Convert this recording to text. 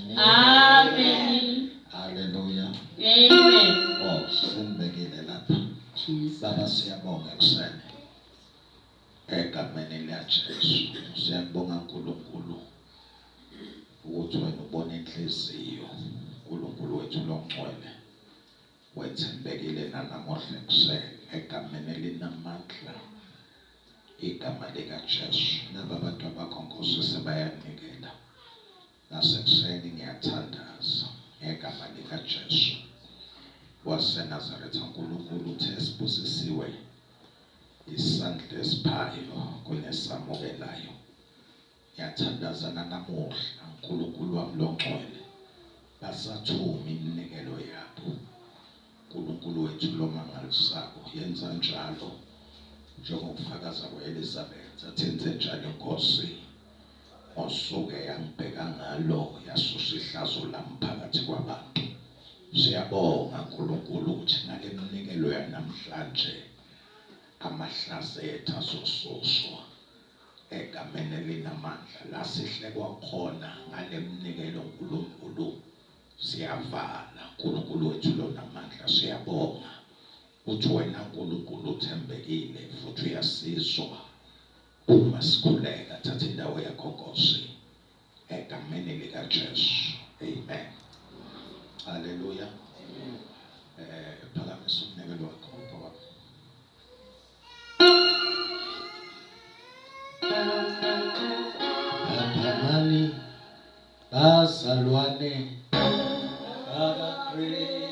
Amen. Amen. Hallelujah. Amen. Oh, sembekile lapha. Jesus. Baba siyabonga ekuseni. Egameni likaJesu. Siyabonga uNkulunkulu ukuthi wena ubona inhliziyo. uNkulunkulu wethu longcwele. Wethembekile nanamuhla ekuseni egameni elinamandla. Igama likaJesu. Naba abantu abakho Nkosi sebayanikela. Nasekuseni ngiyathandaza ngegama likaJesu waseNazaretha. uNkulunkulu uthe sibusisiwe isandla esiphayo kunesamukelayo. Ngiyathandaza nanamuhla uNkulunkulu wami longcwele basathuma iminikelo yabo. uNkulunkulu wethu lomangalisako yenza njalo njengokufakaza kwe-Elizabeth athi yenze njalo inkosi ngosuku eyangibheka ngalo yasusa ihlazo lami phakathi kwabantu. Siyabonga uNkulunkulu ukuthi ngale minikelo yanamhlanje amahlazo ethu azosuswa egameni elinamandla. La sihlekwa khona ngale minikelo uNkulunkulu siyavala. uNkulunkulu wethu lonamandla siyabonga ukuthi wena uNkulunkulu uthembekile futhi uyasizwa uma sikhuleka. Thatha indawo yakho Nkosi egameni likaJesu. Amen. Haleluya. Phakamisa umnikelo wakho baba. Phaphamani bazalwane bakaKristu.